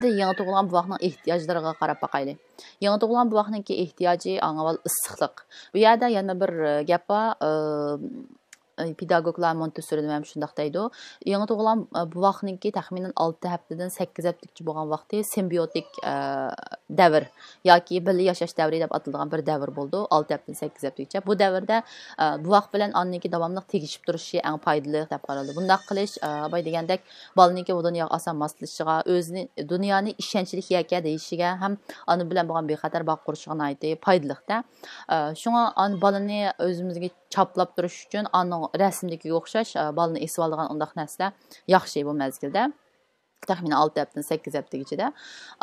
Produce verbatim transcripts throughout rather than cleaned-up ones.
يېڭى تۇغۇلغان بوۋاقنىڭ ئېھتىياجلىرىغا قاراپ باقايلى. يېڭى تۇغۇلغان بوۋاقنىڭكى ئېھتىياجى ئاڭ ئاۋۋال ئىسسىقلىق. بۇ يەردە يەنە بىر، ئە، گەپ بار. ئە، پېداگوگلار مونتېسسورىدا ھەم شۇنداق دەيدۇ. يېڭى تۇغۇلغان، ئە، بوۋاقنىڭكى تەخمىنەن ئالتە ھەپتىدىن سەككىز ھەپتىلىككىچە بولغان ۋاقتى سىمبىيوتىك، ئە، دەۋر ياكى بىللە ياشاش دەۋرى دەپ ئاتىلىدىغان بىر دەۋر بولىدۇ. ئالتە ھەپتىدىن سەككىز ھەپتىگىچە. بۇ دەۋردە، ئە، بوۋاق بىلەن ئانىنىڭكى داۋاملىق تېگىشىپ تۇرۇشى ئەڭ پايدىلىق دەپ قارىلىدۇ. بۇنداق قىلىش، ئە، باي دېگەندەك، بالىنىڭكى بۇ دۇنياغا ئاسان ماسلىشىشىغا، ئۆزىنى، دۇنيانى ئىشەنچلىك يەكە دېيىشىگە ھەم ئانا بىلەن بولغان بىخەتەر باغ قۇرۇشىغا ناھايىتى پايدىلىق-دە. ئە، شۇڭا ئان-، بالىنى ئۆزىمىزگە چاپلاپ تۇرۇش ئۈچۈن ئانىنىڭ رەسىمدىكىگە ئوخشاش، ئە، بالىنى ئېسىۋالىدىغان ئۇنداق نەرسىلەر ياخشى بۇ مەزگىلدە. تەخمىنەن ئالتە ھەپتىدىن سەككىز ھەپتىگىچىدە.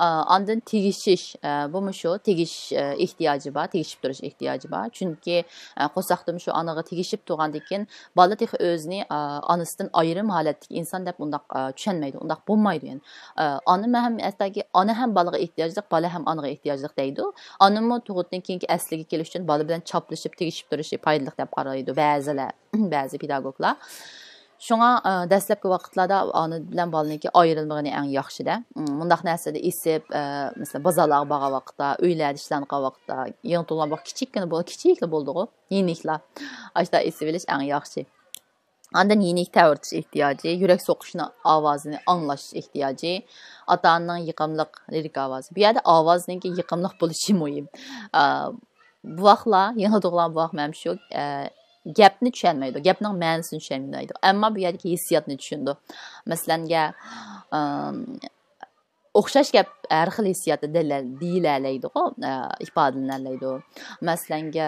ئا، ئاندىن تېگىشىش، ئە، بۇمۇ شۇ، تېگىش، ئە، ئېھتىياجى بار، تېگىشىپ تۇرۇش ئېھتىياجى بار. چۈنكى، ئە، قورساقتىمۇ شۇ ئانىغا تېگىشىپ تۇرغاندىن كېيىن بالا تېخى ئۆزىنى، ئا، ئانىسىدىن ئايرىم ھالەتتىكى ئىنسان دەپ ئۇنداق، ئا، چۈشەنمەيدۇ، ئۇنداق بولمايدۇ يەنى. ئا، ئانا ھەم ھەتتاكى ئانا ھەم بالىغا ئېھتىياجلىق، بالا ھەم ئانىغا ئېھتىياجلىق دەيدۇ. ئانىمۇ تۇغۇتتىن كېيىنكى ئەسلىگە كېلىش ئۈچۈن بالا بىلەن چاپلىشىپ، تېگىشىپ تۇرۇشى پايدىلىق دەپ قارايدۇ بەزىلەر، بەزى پېداگوگلار. شۇڭا، ئە، دەسلەپكى ۋاقىتلاردا ئانا بىلەن بالىنىڭكى ئايرىلمىغىنى ئەڭ ياخشىدە. ئىم، مۇنداق نەرسىدە ئېسىپ، ئە، مەسىلەن، بازارلارغا بارغان ۋاقىتتا، ئۆيلەردە ئىشلەنگەن ۋاقىتتا، يېڭى تۇغۇلغان بوۋاق كىچىككىنە بول-، كىچىكلا بولىدىغۇ، يېنىكلا. ئاشتا ئېسىۋېلىش ئەڭ ياخشى. ئاندىن يېنىك تەۋرىتىش ئېھتىياجى، يۈرەك سوقۇشىنىڭ ئاۋازىنى ئاڭلاش ئېھتىياجى، ئاتا-ئانىنىڭ يېقىملىق لىرىك ئاۋازى. بۇ يەردە ئاۋازنىڭكى يېقىملىق بولۇشى مۇھىم. ئا، بوۋاقلار، يېڭى تۇغۇلغان بوۋاق مەن شۇ، ئە، گەپنى چۈشەنمەيدۇ، گەپنىڭ مەنىسىنى چۈشەنمەيدۇ. ئەمما بۇ يەردىكى ھېسسىياتنى چۈشىنىدۇ. مەسىلەنگە، ئىم، ئوخشاش گەپ ھەر خىل ھېسسىياتتا دېيىلە-، دېيىلەلەيدىغۇ، ئە، ئىپادىلىنەلەيدۇ. مەسىلەنگە،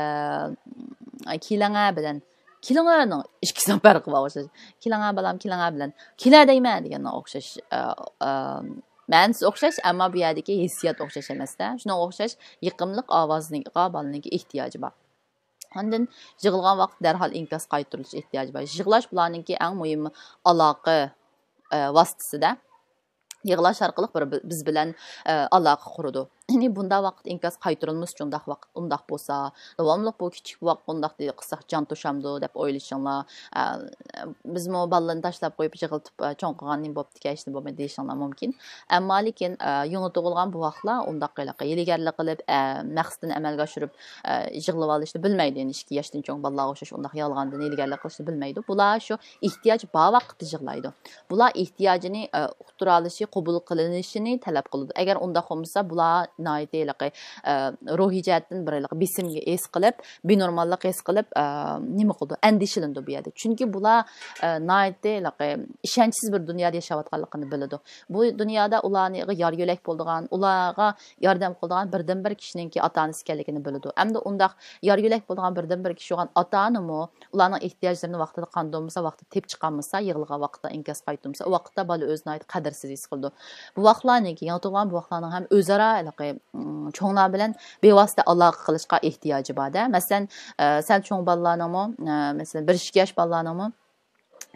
ئىم، كېلىڭە بىلەن كېلىڭەنىڭ ئىككىسىنىڭ پەرقى بار ئوخشاش. كېلىڭە بالام، كېلىڭە بىلەن كېلە دەيمەن دېگەننىڭ ئوخشاش، ئە، ئە، مەنىسى ئوخشاش، ئەمما بۇ يەردىكى ھېسسىيات ئوخشاش ئەمەس-دە. شۇنىڭغا ئوخشاش يېقىملىق ئاۋازغا بالىنىڭكى ئېھتىياجى بار. ئاندىن يىغلىغان ۋاقىت دەرھال ئىنكاس قايتۇرۇلۇش ئېھتىياجى بار. يىغلاش بۇلارنىڭكى ئەڭ مۇھىم ئالاقە، ئە، ۋاسىتىسىدە. يىغلاش ئارقىلىق بىر، بىز بىلەن، ئە، ئالاقە قۇرىدۇ. يەنى بۇنداق ۋاقىت ئىنكاس قايتۇرۇلمىسىچۇ، ئۇنداق ۋاقىت، ئۇنداق بولسا، داۋاملىق بۇ كىچىك بوۋاققا ئۇنداق قىلساق جان توشامدۇ دەپ ئويلىشىڭلار. ئە، بىزمۇ بالىلارنى تاشلاپ قويۇپ، يىغلىتىپ، ئە، چوڭ قىلغان نېمە بوپتىكەن، ھېچ نېمە بولمىدى دېيىشىڭلار مۇمكىن. ئەمما لېكىن، ئە، يېڭى تۇغۇلغان بوۋاقلار ئۇنداق ھېلىقى ھىيلىگەرلىك قىلىپ، ئە، مەقسىتىنى ئەمەلگە ئاشۇرۇپ، ئە، يىغلىۋالىشنى بىلمەيدۇ. يەنى ئىككى ياشتىن چوڭ بالىلارغا ئوخشاش ئۇنداق يالغاندىن ھىيلىگەرلىك قىلىشنى بىلمەيدۇ. بۇلار شۇ ئېھتىياج بار ۋاقىتتا يىغلايدۇ. بۇلار ئېھتىياجىنى، ئە، ئۇقتۇرالىشى، قوبۇل قىلىنىشىنى تەلەپ قىلىدۇ. ئەگەر ئۇنداق بولمىسا، بۇلار ناھايىتى ھېلىقى، ئە، روھىي جەھەتتىن بىر ھېلىقى بېسىم ھېس قىلىپ، بىنورماللىق ھېس قىلىپ، ئە، نېمە قىلىدۇ؟ ئەندىشىلىنىدۇ بۇ يەردە. چۈنكى بۇلار، ئە، ناھايىتى ھېلىقى ئىشەنچسىز بىر دۇنيادا ياشاۋاتقانلىقىنى بىلىدۇ. بۇ دۇنيادا ئۇلارنىڭغا يار يۆلەك بولىدىغان، ئۇلارغا ياردەم قىلىدىغان بىردىنبىر كىشىنىڭكى ئاتا-ئانىسى ئىكەنلىكىنى بىلىدۇ. ئەمدى ئۇنداق يار يۆلەك بولىدىغان بىردىنبىر كىشى بولغان ئاتا-ئانىمۇ ئۇلارنىڭ ئېھتىياجلىرىنى ۋاقتىدا قاندۇرمىسا، ۋاقتىدا تېپىپ چىقالمىسا، يىغلىغان ۋاقىتتا ئىنكاس قايتۇرمىسا، ئۇ ۋاقىتتا بالا ئۆزىنى ناھايىتى قەدىرسىز ھېس قىلىدۇ. بۇ ۋاقىتلارنىڭكى، يېڭى تۇغۇلغان بۇ ۋاقىتلارنىڭ ھەم ئۆزئارا ھېلىقى، ئىم، چوڭلار بىلەن بىۋاسىتە ئالاقە قىلىشقا ئېھتىياجى بار-دە. مەسىلەن، ئە، سەل چوڭ بالىلارنىڭمۇ، ئە، مەسىلەن، بىر ئىككى ياش بالىلارنىڭمۇ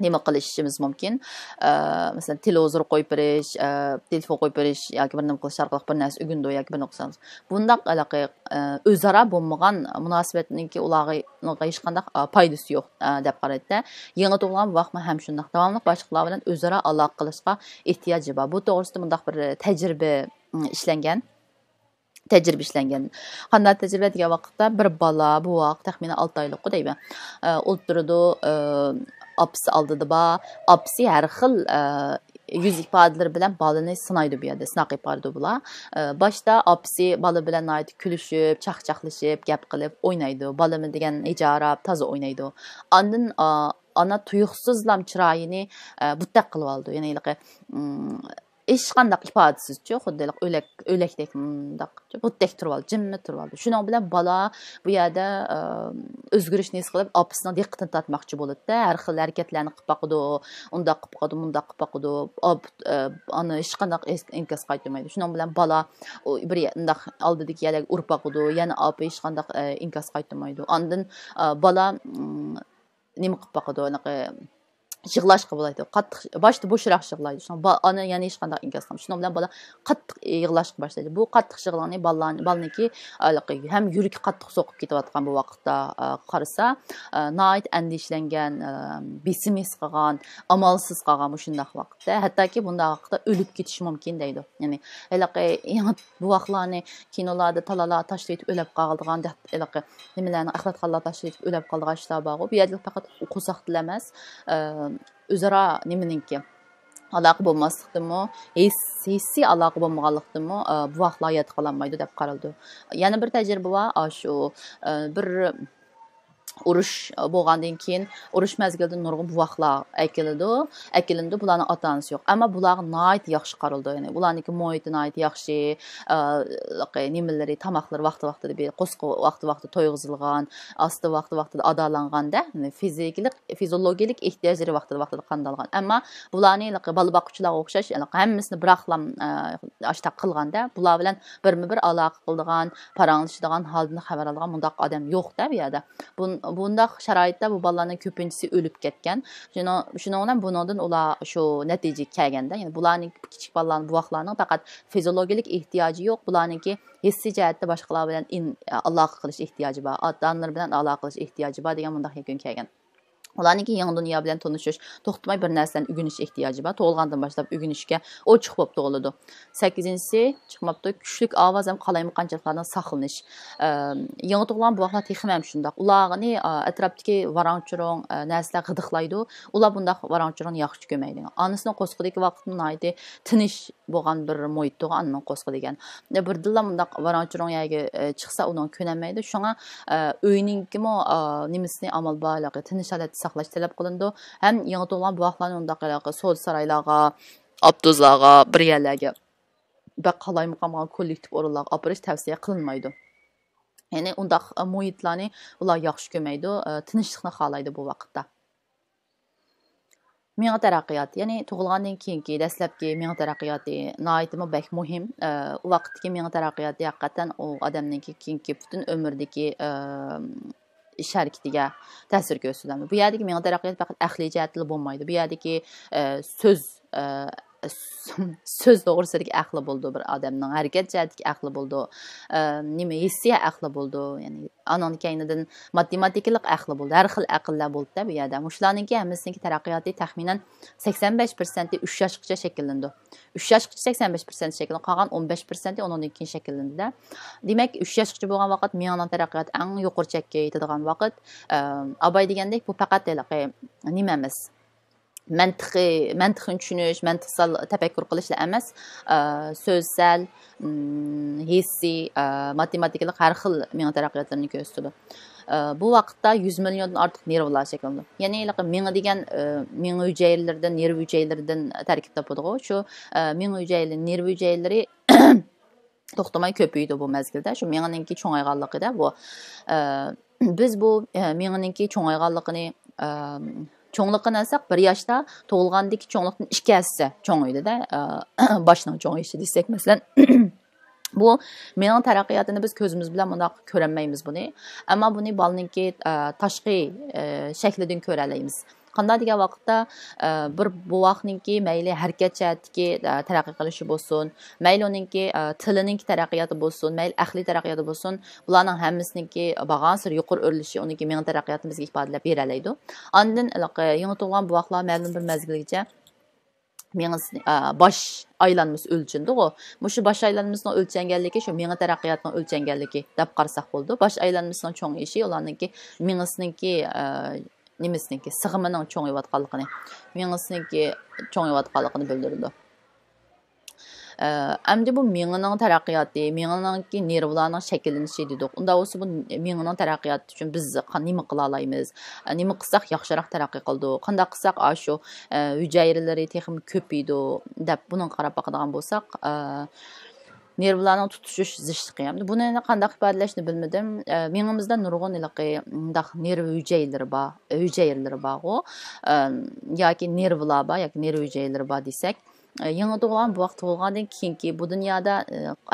نېمە قىلىشىمىز مۇمكىن؟ ئە، مەسىلەن، تېلېۋىزور قويۇپ بېرىش، ئە، تېلېفون قويۇپ بېرىش ياكى بىر نېمە قىلىش ئارقىلىق بىر نەرسە ئۆگىنىدۇ ياكى بىر نەرسە قىلىمىز. بۇنداق ھېلىقى، ئە، ئۆزئارا بولمىغان مۇناسىۋەتنىڭكى ئۇلارغا، ئۇلارغا ھېچقانداق، ئە، پايدىسى يوق، ئە، دەپ قارايدۇ. يېڭى تۇغۇلغان بوۋاقمۇ ھەم شۇنداق داۋاملىق باشقىلار بىلەن ئۆزئارا ئالاقە قىلىشقا ئېھتىياجى بار. بۇ توغرىسىدا مۇنداق بىر تەجرىبە، ئىم، ئىشلەنگەن. تەجرىبە ئىشلەنگەن. قانداق تەجرىبە دېگەن ۋاقىتتا، بىر بالا، بوۋاق، تەخمىنەن ئالتە ئايلىققۇ دەيمەن. ئە، ئولتۇرىدۇ، ئە، ئاپىسى ئالدىدا بار. ئاپىسى ھەر خىل، ئە، يۈز ئىپادىلىرى بىلەن بالىنى سىنايدۇ بۇ يەردە، سىناق ئېلىپ بارىدۇ بۇلار. ئە، باشتا ئاپىسى بالا بىلەن ناھايىتى كۈلۈشۈپ، چاقچاقلىشىپ، گەپ قىلىپ ئوينايدۇ. بالىمۇ دېگەن ھىجاراپ، تازا ئوينايدۇ. ئاندىن، ئا، ئانا تۇيۇقسىزلام چىرايىنى، ئە، بۇتتەك قىلىۋالىدۇ. يەنى ھېلىقى، ئىم، ھېچقانداق ئىپادىسىزچۇ، خۇددى ھېلىقى ئۆلەك، ئۆلەكتەك مۇنداق بۇتتەك تۇرۇۋالىدۇ، جىممىدە تۇرۇۋالىدۇ. شۇنىڭ بىلەن بالا بۇ يەردە، ئە، ئۆزگىرىشنى ھېس قىلىپ، ئاپىسىنىڭ دىققىتىنى تارتماقچى بولىدۇ-دە، ھەر خىل ھەرىكەتلەرنى قىلىپ باقىدۇ، ئۇنداق قىلىپ باقىدۇ، مۇنداق قىلىپ باقىدۇ. ئاپ-، ئە، ئانا ھېچقانداق ئىس-، ئىنكاس قايتۇرمايدۇ. شۇنىڭ بىلەن بالا ئۇ بىر يە-، مۇنداق ئالدىدىكى يەرلەرگە ئۇرۇپ باقىدۇ، يەنە ئاپا ھېچقانداق، ئە، ئىنكاس قايتۇرمايدۇ. ئاندىن، ئە، بالا، ئىم، نېمە قىلىپ باقىدۇ، ھېلىقى يىغلاشقا بولايدۇ. قاتتىق، باشتا بوشراق يىغلايدۇ. شۇنىڭ با-، ئانا يەنە ھېچقانداق ئىنكاس قىلمايدۇ. شۇنىڭ بىلەن بالا قاتتىق يىغلاشقا باشلايدۇ. بۇ قاتتىق يىغلىغىنى بالىلارنى، بالىنىڭكى، ھېلىقى ھەم يۈرىكى قاتتىق سوقۇپ كېتىۋاتقان بۇ ۋاقىتتا، ئە، قارىسا، ئە، ناھايىتى ئەندىشىلەنگەن، ئە، بېسىم ھېس قىلغان، ئامالسىز قالغان مۇشۇنداق ۋاقىتتا، ھەتتاكى بۇنداق ۋاقىتتا ئۆلۈپ كېتىشى مۇمكىن دەيدۇ. يەنى ھېلىقى يېڭى بوۋاقلارنى كىنولاردا تالالار تاشلىۋېتىپ ئۆلۈپ قالىدىغان، ھېلىقى نېمىلەرنى، ئەخلەتخانىلار تاشلىۋېتىپ ئۆلۈپ قالىدىغان ئىشلار بارغۇ. بۇ يەردە پەقەت قورساقتىلا ئەمەس، ئە، ئۆزئارا نېمىنىڭكى، ئالاقە بولماسلىقتىنمۇ، ھېس-، ھېسسىي ئالاقە بولمىغانلىقتىنمۇ، ئە، بوۋاقلار ھايات قالالمايدۇ دەپ قارىلىدۇ. يەنە بىر تەجرىبە بار، ئاشۇ، ئە، بىر ئۇرۇش بولغاندىن كېيىن، ئۇرۇش مەزگىلىدە نۇرغۇن بوۋاقلار ئەكېلىدۇ، ئەكېلىنىدۇ، بۇلارنىڭ ئاتا-ئانىسى يوق. ئەمما بۇلارغا ناھايىتى ياخشى قارىلىدۇ. يەنى بۇلارنىڭكى مۇھىتى ناھايىتى ياخشى، ئە، نېمىلىرى، تاماقلىرى ۋاقتى-ۋاقتىدا بېرىپ، قورسىقى ۋاقتى-ۋاقتىدا تويغۇزۇلغان، ئاستى ۋاقتى-ۋاقتىدا ئادالاندى، يەنى فىزىكىلىق، فىزىولوگىيەلىك ئېھتىياجلىرى ۋاقتى-ۋاقتىدا قاندالغان. ئەمما بۇلارنى ھېلىقى بالا باققۇچىلارغا ئوخشاش، ھېلىقى ھەممىسىنى بىراقلا، ئە، ئاشتاق قىلغاندا، بۇلار بىلەن بىرمۇبىر ئالاقە قىلىدىغان، پاراڭلىشىدىغان، ھالىدىن خەۋەر ئالىدىغان مۇنداق ئادەم يوق-دە بۇ يەردە. بۇن-، بۇنداق شارائىتتا بۇ بالىلارنىڭ كۆپىنچىسى ئۆلۈپ كەتكەن. شۇنىڭ، شۇنىڭ بىلەن بۇنىڭدىن ئۇلار شۇ نەتىجىگە كەلگەندە، يەنى بۇلارنىڭ، كىچىك بالىلارنىڭ، بوۋاقلارنىڭ پەقەت فىزىولوگىيەلىك ئېھتىياجى يوق، بۇلارنىڭكى ھېسسىي جەھەتتە باشقىلار بىلەن ئىن-، ئالاقە قىلىش ئېھتىياجى بار، ئاتا-ئانىلىرى بىلەن ئالاقە قىلىش ئېھتىياجى بار دېگەن مۇنداق يەكۈنگە كەلگەن. ئۇلارنىڭكى يېڭى دۇنيا بىلەن تونۇشۇش، توختىماي بىر نەرسىلەرنى ئۆگىنىش ئېھتىياجى بار. تۇغۇلغاندىن باشلاپ ئۆگىنىشكە ئوچۇق بولۇپ تۇغۇلىدۇ. سەككىزىنچىسى، چىقماپتۇ، كۈچلۈك ئاۋاز ھەم قالايمىقانچىلىقلاردىن ساقلىنىش. ئەم، يېڭى تۇغۇلغان بوۋاقلار تېخىمۇ ھەم شۇنداق. ئۇلارنى، ئە، ئەتراپتىكى ۋاراڭ-چۇرۇڭ، ئە، نەرسىلەر غىدىقلايدۇ. ئۇلار بۇنداق ۋاراڭ-چۇرۇڭنى ياخشى كۆرمەيدۇ. ئانىسىنىڭ قورسىقىدىكى ۋاقىتمۇ ناھايىتى تىنچ بولغان بىر مۇھىت تۇغۇ ئانىنىڭ قورسىقى دېگەن. بىردىنلا مۇنداق ۋاراڭ-چۇرۇڭ يەرگە، ئە، چىقسا ئۇنىڭ كۆنەلمەيدۇ. شۇڭا، ئە، ئۆينىڭكىمۇ، ئە، نېمىسىنى ئامال بار ھېلىقى تىنچ ھالەتتە ساقلاش تەلەپ قىلىنىدۇ. ھەم يېڭى تۇغۇلغان بوۋاقلارنى ئۇنداق ھېلىقى سودا سارايلارغا، ئاپتوبۇسلارغا، بىر يەرلەرگە بەك قالايمىقان بولغان كوللېكتىپ ئورۇنلارغا ئاپىرىش تەۋسىيە قىلىنمايدۇ. يەنى ئۇنداق، ئە، مۇھىتلارنى ئۇلار ياخشى كۆرمەيدۇ، ئە، تىنچلىقنى خالايدۇ بۇ ۋاقىتتا. مېڭە تەرەققىياتى، يەنى تۇغۇلغاندىن كېيىنكى دەسلەپكى مېڭە تەرەققىياتى ناھايىتىمۇ بەك مۇھىم. ئە، ئۇ ۋاقىتتىكى مېڭە تەرەققىياتى ھەقىقەتەن ئۇ ئادەمنىڭكى كېيىنكى پۈتۈن ئۆمرىدىكى، ئە، ئىش ھەرىكىتىگە تەسىر كۆرسىتىدۇ. بۇ يەردىكى مېڭە تەرەققىياتى پەقەت ئەقلىي جەھەتتىلا بولمايدۇ. بۇ يەردىكى، ئە، سۆز، ئە، سۆز توغرىسىدىكى ئەقلى بولىدۇ بىر ئادەمنىڭ، ھەرىكەت جەھەتتىكى ئەقلى بولىدۇ، ئە، نېمە، ھېسسىي ئەقلى بولىدۇ. يەنى ئانىڭدىن كەينىدىن ماتېماتىكىلىق ئەقلى بولىدۇ. ھەر خىل ئەقىللەر بولىدۇ-دە بۇ يەردە. مۇشۇلارنىڭكى ھەممىسىنىڭكى تەرەققىياتى تەخمىنەن سەكسەن بەش پىرسەنتى ئۈچ ياشقىچە شەكىللىنىدۇ. ئۈچ ياشقىچە سەكسەن بەش پىرسەنت شەكىللىنىدۇ، قالغان ئون بەش پىرسەنتى ئۇنىڭدىن كېيىن شەكىللىنىدۇ-دە. دېمەك، ئۈچ ياشقىچە بولغان ۋاقىت مېڭىنىڭ تەرەققىياتى ئەڭ يۇقىرى چەككە يېتىدىغان ۋاقىت. ئە، ئاباي دېگەندەك، بۇ پەقەت ھېلىقى نېمە ئەمەس. مەنتىقىي، مەنتىقنى چۈشىنىش، مەنتىقسەل تەپەككۇر قىلىشلا ئەمەس، ئە، سۆزسەل، ئىم، ھېسسىي، ئە، ماتېماتىكىلىق ھەر خىل مېڭە تەرەققىياتلىرىنى كۆرسىتىدۇ. ئە، بۇ ۋاقىتتا يۈز مىليوندىن ئارتۇق نېرۋىلار شەكىللىنىدۇ. يەنى ھېلىقى مېڭە دېگەن، ئە، مېڭە ھۈجەيرىلىرىدىن، نېرۋا ھۈجەيرىلىرىدىن تەركىب تاپىدىغۇ. شۇ، ئە، مېڭە ھۈجەيرىلىرى، نېرۋا ھۈجەيرىلىرى توختىماي كۆپىيىدۇ بۇ مەزگىلدە. شۇ مېڭىنىڭكى چوڭايغانلىقىدا بۇ، ئە، بىز بۇ، ئە، مېڭىنىڭكى چوڭايغانلىقىنى، ئە، چوڭلۇقىنى ئالساق، بىر ياشتا تۇغۇلغاندىكى چوڭلۇقتىن ئىككى ھەسسە چوڭىيىدۇ-دە، ئە، باشنىڭ چوڭىيىشى دېسەك، مەسىلەن. بۇ مېڭىنىڭ تەرەققىياتىنى بىز كۆزىمىز بىلەن مۇنداق كۆرەلمەيمىز بۇنى. ئەمما بۇنى بالىنىڭكى، ئە، تاشقى، ئە، شەكلىدىن كۆرەلەيمىز. قانداق دېگەن ۋاقىتتا، ئە، بىر بوۋاقنىڭكى مەيلى ھەرىكەت جەھەتتىكى، ئە، تەرەققىي قىلىشى بولسۇن، مەيلى ئۇنىڭكى، ئە، تىلىنىڭكى تەرەققىياتى بولسۇن، مەيلى ئەقلىي تەرەققىياتى بولسۇن، بۇلارنىڭ ھەممىسىنىڭكى بارغانسېرى يۇقىرى ئۆرلىشى ئۇنىڭكى مېڭە تەرەققىياتىنى بىزگە ئىپادىلەپ بېرەلەيدۇ. ئاندىن ھېلىقى يېڭى تۇغۇلغان بوۋاقلار مەلۇم بىر مەزگىلگىچە مېڭىسى، ئا، باش ئايلانمىسى ئۆلچىنىدىغۇ. مۇشۇ باش ئايلانمىسىنىڭ ئۆلچەنگەنلىكى شۇ مېڭە تەرەققىياتىنىڭ ئۆلچەنگەنلىكى دەپ قارىساق بولىدۇ. باش ئايلانمىسىنىڭ چوڭىيىشى ئۇلارنىڭكى مېڭىسىنىڭكى، ئا، نېمىسىنىڭكى، سىغىمىنىڭ چوڭىيىۋاتقانلىقىنى، مېڭىسىنىڭكى چوڭىيىۋاتقانلىقىنى بىلدۈرىدۇ. ئە، ئەمدى بۇ مېڭىنىڭ تەرەققىياتى، مېڭىنىڭكى نېرۋىلارنىڭ شەكىللىنىشى دېدۇق. ئۇنداق بولسا بۇ مېڭىنىڭ تەرەققىياتى ئۈچۈن بىز قا-، نېمە قىلالايمىز؟ ئە، نېمە قىلساق ياخشىراق تەرەققىي قىلىدۇ؟ قانداق قىلساق ئاشۇ، ئە، ھۈجەيرىلىرى تېخىمۇ كۆپىيىدۇ دەپ بۇنىڭغا قاراپ باقىدىغان بولساق، ئە، نېرۋىلارنىڭ تۇتىشىش زىچلىقى. ئەمدى بۇنى قانداق ئىپادىلەشنى بىلمىدىم. ئە، مېڭىمىزدە نۇرغۇن ھېلىقى مۇنداق نېرۋا ھۈجەيرىلىرى بار، ھۈجەيرىلىرى بارغۇ. ئە، ياكى نېرۋىلار بار، ياكى نېرۋا ھۈجەيرىلىرى بار دېسەك، يېڭى تۇغۇلغان بوۋاق تۇغۇلغاندىن كېيىنكى بۇ دۇنيادا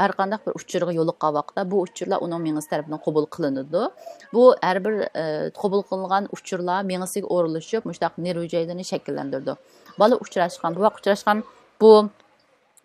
ھەرقانداق بىر ئۇچۇرغا يولۇققان ۋاقىتتا، بۇ ئۇچۇرلار ئۇنىڭ مېڭىسى تەرىپىدىن قوبۇل قىلىنىدۇ. بۇ ھەر بىر قوبۇل قىلىنغان ئۇچۇرلار مېڭىسىگە ئورۇنلىشىپ، مۇشۇنداق نېرۋا ھۈجەيرىلىرىنى شەكىللەندۈرىدۇ. بالا ئۇچراشقان، بوۋاق ئۇچراشقان بۇ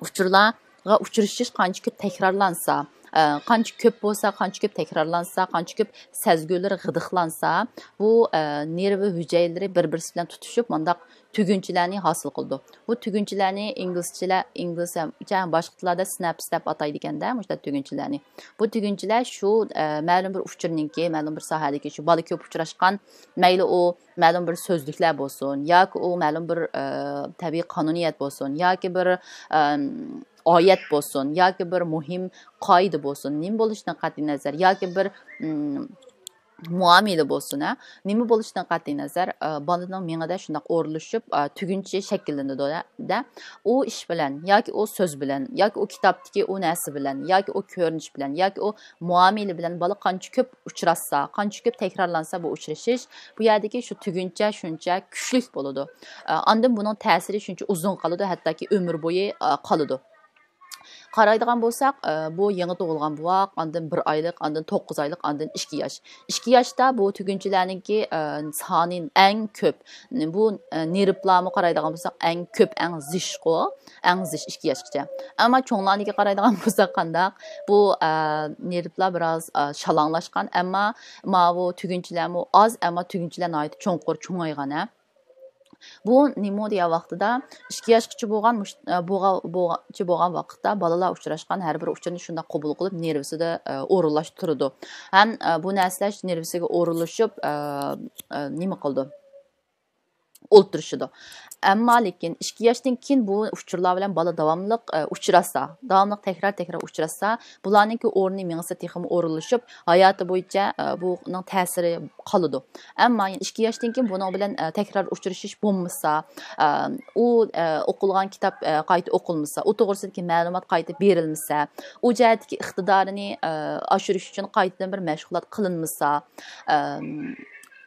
ئۇچۇرلارغا ئۇچرىشىش قانچە كۆپ تەكرارلانسا، ئە، قانچە كۆپ بولسا، قانچە كۆپ تەكرارلانسا، قانچە كۆپ سەزگۈلىرى غىدىقلانسا، بۇ، ئە، نېرۋا ھۈجەيرىلىرى بىر-بىرسى بىلەن تۇتۇشۇپ، مۇنداق تۈگۈنچىلەرنى ھاسىل قىلىدۇ. بۇ تۈگۈنچىلەرنى ئىنگلىزچىلەر، ئىنگلىزچە ھەم باشقا تىللاردا سىنەپس دەپ ئاتايدىكەن-دە، مۇشۇنداق تۈگۈنچىلەرنى. بۇ تۈگۈنچىلەر شۇ، ئە، مەلۇم بىر ئۇچۇرنىڭكى، مەلۇم بىر ساھەدىكى شۇ بالا كۆپ ئۇچراشقان، مەيلى ئۇ مەلۇم بىر سۆزلۈكلەر بولسۇن، ياكى ئۇ مەلۇم بىر، ئە، تەبىئىي قانۇنىيەت بولسۇن، ياكى بىر، ئەم، ئايەت بولسۇن، ياكى بىر مۇھىم قائىدە بولسۇن، نېمە بولۇشىدىن قەتئىينەزەر، ياكى بىر، ئىم، مۇئامىلە بولسۇن، ھە، نېمە بولۇشىدىن قەتئىينەزەر، ئە، بالىنىڭ مېڭىدە شۇنداق ئورۇنلىشىپ، ئە، تۈگۈنچە شەكىللىنىدۇ، دە. ئۇ ئىش بىلەن، ياكى ئۇ سۆز بىلەن، ياكى ئۇ كىتابتىكى ئۇ نەرسە بىلەن، ياكى ئۇ كۆرۈنۈش بىلەن، ياكى ئۇ مۇئامىلە بىلەن بالا قانچە كۆپ ئۇچراشسا، قانچە كۆپ تەكرارلانسا بۇ ئۇچرىشىش، بۇ يەردىكى شۇ تۈگۈنچە شۇنچە كۈچلۈك بولىدۇ. ئە، ئاندىن بۇنىڭ تەسىرى شۇنچە ئۇزۇن قالىدۇ، ھەتتاكى ئۆمۈر بويى، ئە، قالىدۇ. قارايدىغان بولساق، ئە، بۇ يېڭى تۇغۇلغان بوۋاق، ئاندىن بىر ئايلىق، ئاندىن توققۇز ئايلىق، ئاندىن ئىككى ياش. ئىككى ياشتا بۇ تۈگۈنچىلەرنىڭكى، ئە، سانى ئەڭ كۆپ. بۇ، ئە، نېرۋىلارمۇ قارايدىغان بولساق، ئەڭ كۆپ، ئەڭ زىچقۇ، ئەڭ زىچ ئىككى ياشقىچە. ئەمما چوڭلارنىڭكى قارايدىغان بولساق قانداق؟ بۇ، ئە، نېرۋىلار بىراز، ئە، شالاڭلاشقان، ئەمما ماۋۇ تۈگۈنچىلەرمۇ ئاز، ئەمما تۈگۈنچىلەر ناھايىتى چوڭقۇر چوڭايغان، ھە. بۇ نېمو دېگەن ۋاقتىدا ئىككى ياشقىچە بولغان مۇش-، ئە، بولغا-، بولغانچە بولغان ۋاقىتتا بالىلار ئۇچراشقان ھەر بىر ئۇچۇرنى شۇنداق قوبۇل قىلىپ، نېرۋىسىدا، ئە، ئورۇنلاشتۇرىدۇ. ھەم، ئە، بۇ نەرسىلەر نېرۋىسىگە ئورۇنلىشىپ، ئە، ئە، نېمە قىلىدۇ؟ ئولتۇرۇشىدۇ. ئەمما لېكىن ئىككى ياشتىن كېيىن بۇ ئۇچۇرلار بىلەن بالا داۋاملىق، ئە، ئۇچراشسا، داۋاملىق تەكرار-تەكرار ئۇچراشسا، بۇلارنىڭكى ئورنى مېڭىسى تېخىمۇ ئورۇنلىشىپ، ھاياتى بويىچە، ئە، بۇنىڭ تەسىرى قالىدۇ. ئەمما يەنە ئىككى ياشتىن كېيىن بۇنىڭ بىلەن، ئە، تەكرار ئۇچرىشىش بولمىسا، ئە، ئۇ، ئە، ئوقۇلغان كىتاب، ئە، قايتا ئوقۇلمىسا، ئۇ توغرىسىدىكى مەلۇمات قايتا بېرىلمىسە، ئۇ جەھەتتىكى ئىقتىدارىنى، ئە، ئاشۇرۇش ئۈچۈن قايتىدىن بىر مەشغۇلات قىلىنمىسا، ئەم،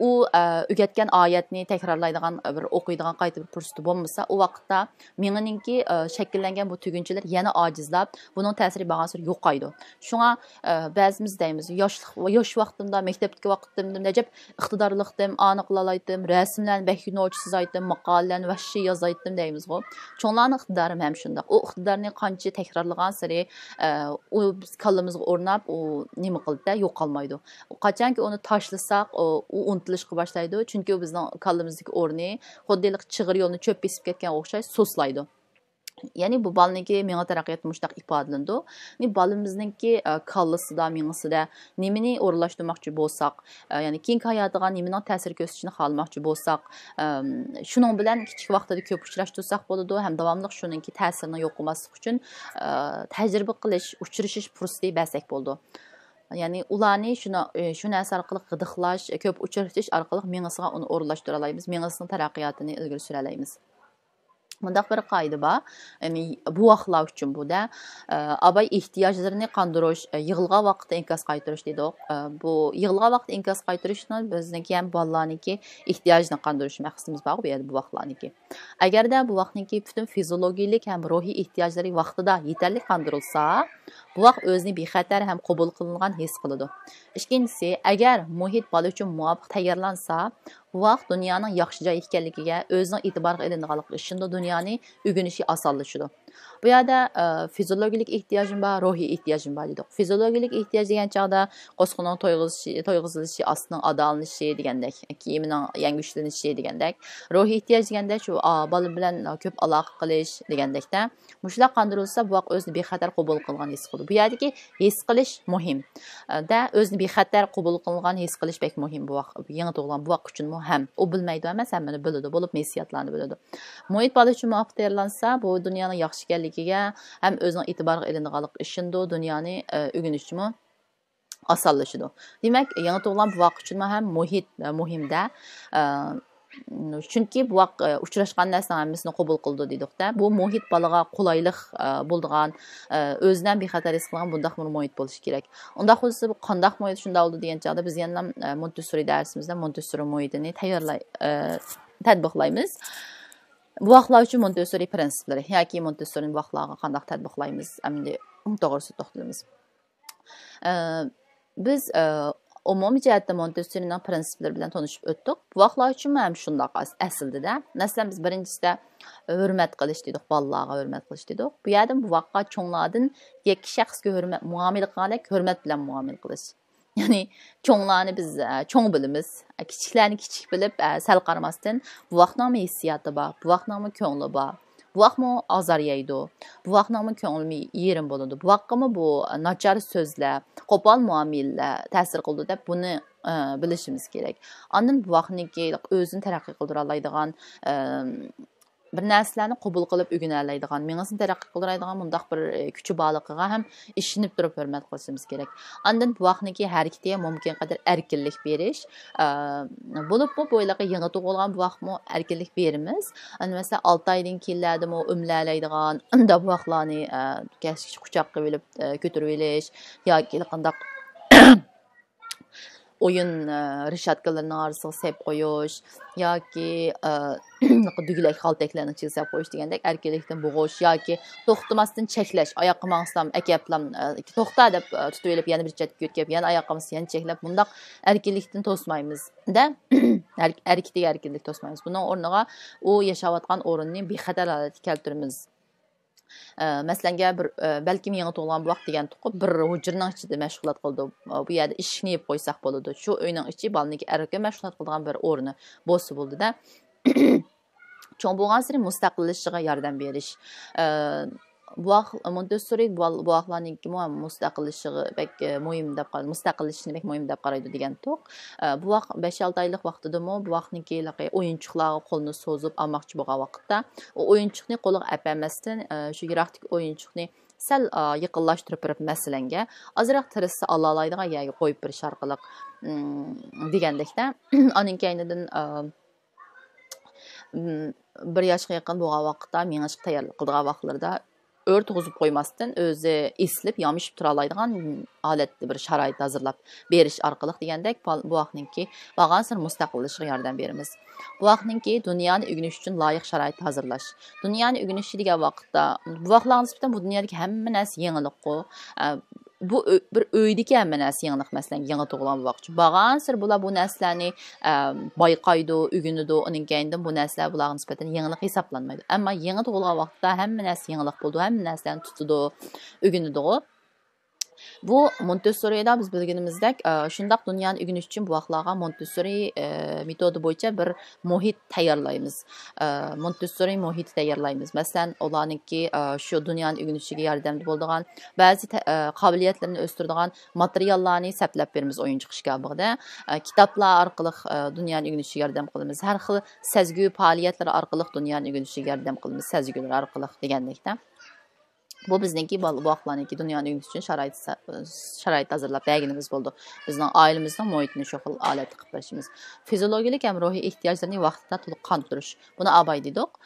ئۇ، ئە، ئۆگەتكەن ئايەتنى تەكرارلايدىغان بىر، ئوقۇيدىغان قايتا بىر پۇرسىتى بولمىسا، ئۇ ۋاقىتتا مېڭىنىڭكى، ئە، شەكىللەنگەن بۇ تۈگۈنچىلىرى يەنە ئاجىزلاپ، بۇنىڭ تەسىرى بارغانسېرى يوقايدۇ. شۇڭا، ئە، بەزىمىز دەيمىز، ياشلىق، ياش ۋاقتىمدا، مەكتەپتىكى ۋاقتىمدا ئەجەب ئىقتىدارلىقتىم، ئانى قىلالايتتىم، رەسىملەرنى بەك نوچى سىزايتتىم، ماقالىلەرنى ۋەھشىي يازايتتىم دەيمىزغۇ. چوڭلارنىڭ ئىقتىدارىمۇ ھەم شۇنداق. ئۇ ئىقتىدارنى قانچە تەكرارلىغانسېرى، ئە، ئۇ بىز كاللىمىزغا ئورناپ، ئۇ نېمە قىلدى، يوقالمايدۇ. قاچانكى ئۇنى تاشلىساق، ئۇ، ئۇ ئۇنتۇلۇشقا باشلايدۇ. چۈنكى ئۇ بىزنىڭ كاللىمىزدىكى ئورنى خۇددى ھېلىقى چىغىر يولنى چۆپ بېسىپ كەتكەنگە ئوخشاش سۇسلايدۇ. يەنى بۇ بالىنىڭكى مېڭە تەرەققىياتى مۇشۇنداق ئىپادىلىنىدۇ. يەنى بالىمىزنىڭكى، ئە، كاللىسىدا، مېڭىسىدە نېمىنى ئورۇنلاشتۇرماقچى بولساق، ئە، يەنى كېيىنكى ھاياتىغا نېمىنىڭ تەسىر كۆرسىتىشىنى خالىماقچى بولساق، ئەم، شۇنىڭ بىلەن كىچىك ۋاقتىدا كۆپ ئۇچراشتۇرساق بولىدۇ ھەم داۋاملىق شۇنىڭكى تەسىرىنى يوقىماسلىق ئۈچۈن، ئە، تەجرىبە قىلىش، ئۇچرىشىش پۇرسىتى بەرسەك بولىدۇ. يەنى ئۇلارنى شۇنى، ئى، شۇ نەرسە ئارقىلىق غىدىقلاش، كۆپ ئۇچرىتىش ئارقىلىق مېڭىسىغا ئۇنى ئورۇنلاشتۇرالايمىز، مېڭىسىنىڭ تەرەققىياتىنى ئىلگىرى سۈرەلەيمىز. مۇنداق بىر قائىدە بار، يەنى بوۋاقلار ئۈچۈن بۇ دە، ئە، ئاباي ئېھتىياجلىرىنى قاندۇرۇش، ئە، يىغلىغان ۋاقىتتا ئىنكاس قايتۇرۇش دېدۇق. ئە، بۇ يىغلىغان ۋاقىتتا ئىنكاس قايتۇرۇشنى بىزنىڭكى ھەم بالىلارنىڭكى ئېھتىياجىنى قاندۇرۇش مەقسىتىمىز بارغۇ بۇ يەردە بوۋاقلارنىڭكى. ئەگەردە بوۋاقنىڭكى پۈتۈن فىزىولوگىيىلىك ھەم روھىي ئېھتىياجلىرى ۋاقتىدا يېتەرلىك قاندۇرۇلسا، بوۋاق ئۆزىنى بىخەتەر ھەم قوبۇل قىلىنغان ھېس قىلىدۇ. ئىككىنچىسى، ئەگەر مۇھىت بالا ئۈچۈن مۇۋاپىق تەييارلانسا، بوۋاق دۇنيانىڭ ياخشى جاي ئىكەنلىكىگە، ئۆزىنىڭ ئېتىبارغا ئېلىنىدىغانلىقىغا ئىشىنىدۇ، دۇنيانى ئۆگىنىشى ئاسانلىشىدۇ. بۇ يەردە، ئە، فىزىولوگىيىلىك ئېھتىياجمۇ بار، روھىي ئېھتىياجمۇ بار دېدۇق. فىزىولوگىيىلىك ئېھتىياج دېگەن چاغدا قوسۇقنىڭ تويغۇزۇشى، تويغۇزۇلۇشى، ئاستىنىڭ ئادالىنىشى دېگەندەك، كىيىمنىڭ يەڭگۈشلىنىشى دېگەندەك. روھىي ئېھتىياج دېگەندە شۇ، ئا، بالا بىلەن كۆپ ئالاقە قىلىش دېگەندەكتە. مۇشۇلار قاندۇرۇلسا، بوۋاق ئۆزىنى بىخەتەر قوبۇل قىلغان ھېس قىلىدۇ. بۇ يەردىكى ھېس قىلىش مۇھىم. دە، ئۆزىنى بىخەتەر قوبۇل قىلغان ھېس قىلىش بەك مۇھىم بوۋاق، يېڭى تۇغۇلغان بوۋاق ئۈچۈنمۇ ھەم. ئۇ بىلمەيدۇ ئەمەس، ھەممىنى بىلىدۇ، بولۇپ ھېسسىياتلارنى بىلىدۇ. مۇھىت بالا ئۈچۈن مۇۋاپىق تەييارلانسا، بۇ دۇنيانىڭ ياخشى ئىكەنلىكىگە ھەم ئۆزىنىڭ ئېتىبارغا ئېلىنىدىغانلىقىغا ئىشىنىدۇ، دۇنيانى، ئە، ئۆگىنىشىمۇ ئاسانلىشىدۇ. دېمەك، يېڭى تۇغۇلغان بوۋاق ئۈچۈنمۇ ھەم مۇھىت، ئە، مۇھىم دە. ئە، چۈنكى بوۋاق، ئە، ئۇچراشقان نەرسىنىڭ ھەممىسىنى قوبۇل قىلىدۇ دېدۇق-دە. بۇ مۇھىت بالىغا قولايلىق، ئە، بولىدىغان، ئە، ئۆزىنى ھەم بىخەتەر ھېس قىلىدىغان بۇنداق بىر مۇھىت بولۇشى كېرەك. ئۇنداق بولسا، بۇ قانداق مۇھىت شۇنداق بولىدۇ دېگەن چاغدا بىز يەنە، ئە، مونتېسسورى دەرسىمىزدە مونتېسسورى مۇھىتىنى تەييارلاي-، ئە، تەتبىقلايمىز. بوۋاقلار ئۈچۈن مونتېسسورى پىرىنسىپلىرى ياكى مونتېسسورىنى بوۋاقلارغا قانداق تەتبىقلايمىز؟ ئەمدى توغرىسىدا توختىلىمىز. ئە، بىز، ئە، ئومۇمىي جەھەتتە مونتېسسورىنىڭ پىرىنسىپلىرى بىلەن تونۇشۇپ ئۆتتۇق. بوۋاقلار ئۈچۈنمۇ ھەم شۇنداق ئەس-، ئەسلىدە. مەسىلەن، بىز بىرىنچىسىدە ھۆرمەت قىلىش دېدۇق، بالىلارغا ھۆرمەت قىلىش دېدۇق. بۇ يەردىن بوۋاققا چوڭلاردىن يەككە شەخسكە ھۆرمەت، مۇئامىلە قىلغاندەك ھۆرمەت بىلەن مۇئامىلە قىلىش. يەنى چوڭلارنى بىز، ئە، چوڭ بىلىمىز، ئە، كىچىكلەرنى كىچىك بىلىپ، ئە، سەل قارىماستىن، بوۋاقنىڭمۇ ھېسسىياتى بار، بوۋاقنىڭمۇ كۆڭلى بار، بوۋاقمۇ ئازار يەيدۇ، بوۋاقنىڭمۇ كۆڭلى يېرىم بولىدۇ، بوۋاققىمۇ بۇ ناچار سۆزلەر، قوپال مۇئامىلىلەر تەسىر قىلىدۇ دەپ بۇنى، ئە، بىلىشىمىز كېرەك. ئاندىن بوۋاقنىڭكى ئۆزىنى تەرەققىي قىلدۇرالايدىغان، ئە، بىر نەرسىلەرنى قوبۇل قىلىپ ئۆگىنەلەيدىغان، مېڭىسىنى تەرەققىي قىلدۇرالايدىغان مۇنداق بىر، ئى، كۈچى بارلىقىغا ھەم ئىشىنىپ تۇرۇپ ھۆرمەت قىلىشىمىز كېرەك. ئاندىن بوۋاقنىڭكى ھەرىكىتىگە مۇمكىن قەدەر ئەركىنلىك بېرىش. ئە، بولۇپمۇ بۇ ھېلىقى يېڭى تۇغۇلغان بوۋاقمۇ ئەركىنلىك بېرىمىز. ئەمدى مەسىلەن، ئالتە ئايدىن كېيىنلەردىمۇ ئۆمىلەلەيدىغان ئۇنداق بوۋاقلارنى، ئە، كەسكىچە قۇچاققا ئېلىپ، ئە، كۆتۈرۈۋېلىش ياكى قانداق ئويۇن، ئە، رېشاتكىلىرىنىڭ ئارىسىغا سېلىپ قويۇش ياكى، ئە، دۈگىلەك خالتەكلەرنىڭ ئىچىگە سېلىپ قويۇش دېگەندەك ئەركىنلىكتىن بوغۇش ياكى توختىماستىن چەكلەش، ئاياققا ماڭسام ئەكەپلام، ئە، توختا دەپ، ئە، تۇتۇۋېلىپ يەنە بىر چەتكە يۆتكەپ يەنە ئاياققا ماڭسا يەنە چەكلەپ، بۇنداق ئەركىنلىكتىن توسمايمىز دە. ھەر-، ھەرىكىتىگە ئەركىنلىك توسمايمىز. بۇنىڭ ئورنىغا ئۇ ياشاۋاتقان ئورۇننى بىخەتەر ھالەتكە كەلتۈرىمىز. ئە، مەسىلەنگە بىر، ئە، بەلكىم يېڭى تۇغۇلغان بوۋاق دېگەن تۇقۇپ بىر ھۇجرىنىڭ ئىچىدە مەشغۇلات قىلىدۇ. ئە، بۇ يەردە ئىشىكنى يېپىپ قويساق بولىدۇ. شۇ ئۆينىڭ ئىچى بالىنىڭكى ئەركىن مەشغۇلات قىلىدىغان بىر ئورنى بولسا بولىدۇ-دە. چوڭ بولغانسېرى مۇستەقىللىشىشىغا ياردەم بېرىش. ئە، بوۋاق، مونتېسسورى بوۋا-، بوۋاقلارنىڭكىمۇ مۇستەقىللىشىشىغا بەك، ئە، مۇھىم دەپ قارايدۇ، مۇستەقىللىشىشنى بەك مۇھىم دەپ قارايدۇ دېگەنتۇق. ئە، بوۋاق بەش-ئالتە ئايلىق ۋاقتىدىمۇ بوۋاقنىڭكى ھېلىقى ئويۇنچۇقلارغا قولىنى سوزۇپ ئالماقچى بولغان ۋاقىتتا، ئۇ ئويۇنچۇقنى قولىغا ئەپەرمەستىن، ئە، شۇ يىراقتىكى ئويۇنچۇقنى سەل، ئا، يېقىنلاشتۇرۇپ بېرىپ، مەسىلەنگە، ئازراق تىرىشسا ئالالايدىغان يەرگە قويۇپ بېرىش ئارقىلىق، ئىم، دېگەندەكتە، ئانىڭ كەينىدىن، ئا، ئىم، بىر ياشقا يېقىن بولغان ۋاقىتتا، مېڭىشقا تەييارلىق قىلىدىغان ۋاقىتلىرىدا ئۆرە تۇغۇزۇپ قويماستىن، ئۆزى ئېسىلىپ، يامىشىپ تۇرالايدىغان ھالەتتە بىر شارائىت ھازىرلاپ بېرىش ئارقىلىق دېگەندەك، بال-، بوۋاقنىڭكى بارغانسېرى مۇستەقىللىشىشىغا ياردەم بېرىمىز. بوۋاقنىڭكى دۇنيانى ئۆگىنىش ئۈچۈن لايىق شارائىت ھازىرلاش. دۇنيانى ئۆگىنىشى دېگەن ۋاقىتتا، بوۋاقلارغا نىسبەتەن بۇ دۇنيادىكى ھەممە نەرسە يېڭىلىققۇ. ئە، بۇ ئۆ-، بىر ئۆيدىكى ھەممە نەرسە يېڭىلىق، مەسىلەن، يېڭى تۇغۇلغان بوۋاق ئۈچۈن. بارغانسېرى بۇلار بۇ نەرسىلەرنى، ئە، بايقايدۇ، ئۆگىنىدۇ، ئۇنىڭ كەينىدىن بۇ نەرسىلەر بۇلارغا نىسبەتەن يېڭىلىق ھېسابلانمايدۇ. ئەمما يېڭى تۇغۇلغان ۋاقىتتا ھەممە نەرسە يېڭىلىق بولىدۇ، ھەممە نەرسىلەرنى تۇتىدۇ، ئۆگىنىدىغۇ. بۇ مونتېسسورىدا بىز بىلگىنىمىزدەك، ئە، شۇنداق دۇنيانى ئۆگىنىش ئۈچۈن بوۋاقلارغا مونتېسسورى، ئە، مېتودى بويىچە بىر مۇھىت تەييارلايمىز. ئە، مونتېسسورى مۇھىتى تەييارلايمىز. مەسىلەن، ئۇلارنىڭكى، ئە، شۇ دۇنيانى ئۆگىنىشىگە ياردەمدە بولىدىغان بەزى تە-، ئە، قابىلىيەتلىرىنى ئۆستۈرىدىغان ماتېرىياللارنى سەپلەپ بېرىمىز ئويۇنچۇق ئىشكاپىغا. ئە، كىتابلار ئارقىلىق، ئە، دۇنيانى ئۆگىنىشىگە ياردەم قىلىمىز. ھەر خىل سەزگۈ پائالىيەتلىرى ئارقىلىق دۇنيانى ئۆگىنىشىگە ياردەم قىلىمىز، سەزگۈلەر ئارقىلىق دېگەندەكتە. بۇ بىزنىڭكى بال-، بوۋاقلارنىڭكى دۇنيانى ئۆگىنىش ئۈچۈن شارائىت سا-، شارائىت ھازىرلاپ بەرگىنىمىز بولىدۇ. بىزنىڭ ئائىلىمىزنىڭ مۇھىتىنى شۇ خىل ھالەتتە قىلىپ بېرىشىمىز. فىزىولوگىيەلىك ھەم روھىي ئېھتىياجلىرىنى ۋاقتىدا تولۇق قاندۇرۇش. بۇنى ئاباي دېدۇق.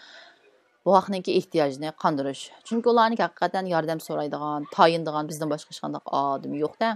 بوۋاقنىڭكى ئېھتىياجىنى قاندۇرۇش. چۈنكى ئۇلارنىڭكى ھەقىقەتەن ياردەم سورايدىغان، تايىنىدىغان بىزدىن باشقا ھېچقانداق ئادىمى يوق-دە.